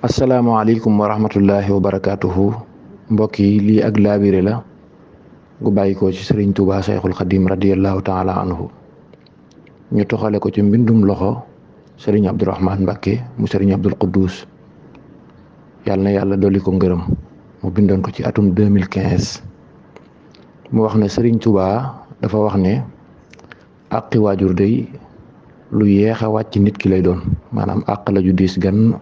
asalaamaaleykum wa rahmatullahi wa barakaatuhu mbokk yi lii ak laabire la gu bàyyikoo ci sëriñ Tuubaa Sayxul Xadim radiyallahu taala anhu ñu toxale ko ci mbindum loxo sëriñ Abdourahman Mbakke mu sëriñ Abdul Quddus yàlla na yàlla dolli ko ngërëm mu bindoon ko ci atum 2015 mu wax ne sëriñ Tuubaa dafa wax ne àqi waajur day lu yeex a wàcc nit ki lay doon maanaam àq la ju diis gan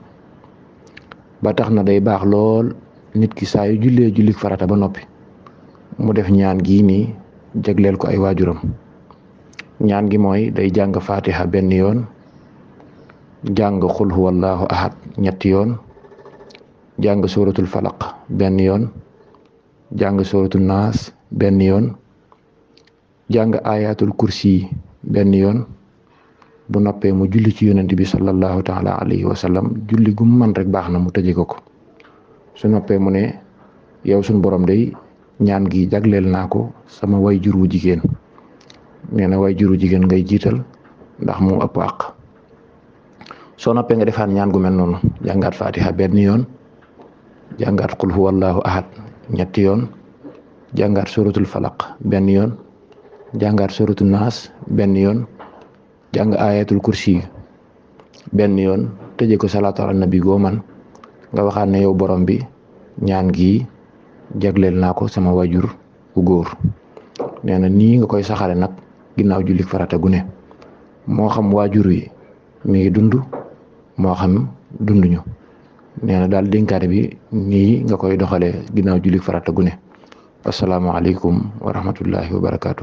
ba tax na day baax lool nit ki saa yu jullik farata ba noppi mu def ñaan gii nii jagleel ko ay waajuram ñaan gi mooy day jàng fatiha benn yoon jàng xul huwallahu ahad ñetti yoon jàng suratul falaq benn yoon jàng suratul naas benn yoon jàng ayatul kursi benn yoon bu noppee mu julli ci yonent bi sallallahu taala alayhi wa sallam julli gu man rek baax na mu tëje ko su noppee mu ne yow suñ borom day ñaan gi jagleel naa ko sama way jur wu jigéen nee na way jur wu jigéen ngay jiital ndax mu ëpp àq soo noppee nga defaat ñaan gu mel noonu jàngaat fatiha benn yoon jàngaat qul huwallahu ahad ñetti yoon jàngaat suratul falaq benn yoon jàngaat suratul naas benn yoon jàng ayatul kursi benn yoon tëje ko salaatu ala nabi goo man nga waxaat ne yow borom bi ñaan gi jagleel naa ko sama wajur bu góor nee na nii nga koy saxale nag ginnaaw jullik farata gu ne moo xam waajur wi mi ngi dund moo xam dunduñu nee na daal dénkaane bi nii nga koy doxalee ginnaaw jullik farata gu ne asalaamaaleykum wa rahmatullahi wa barakaatu.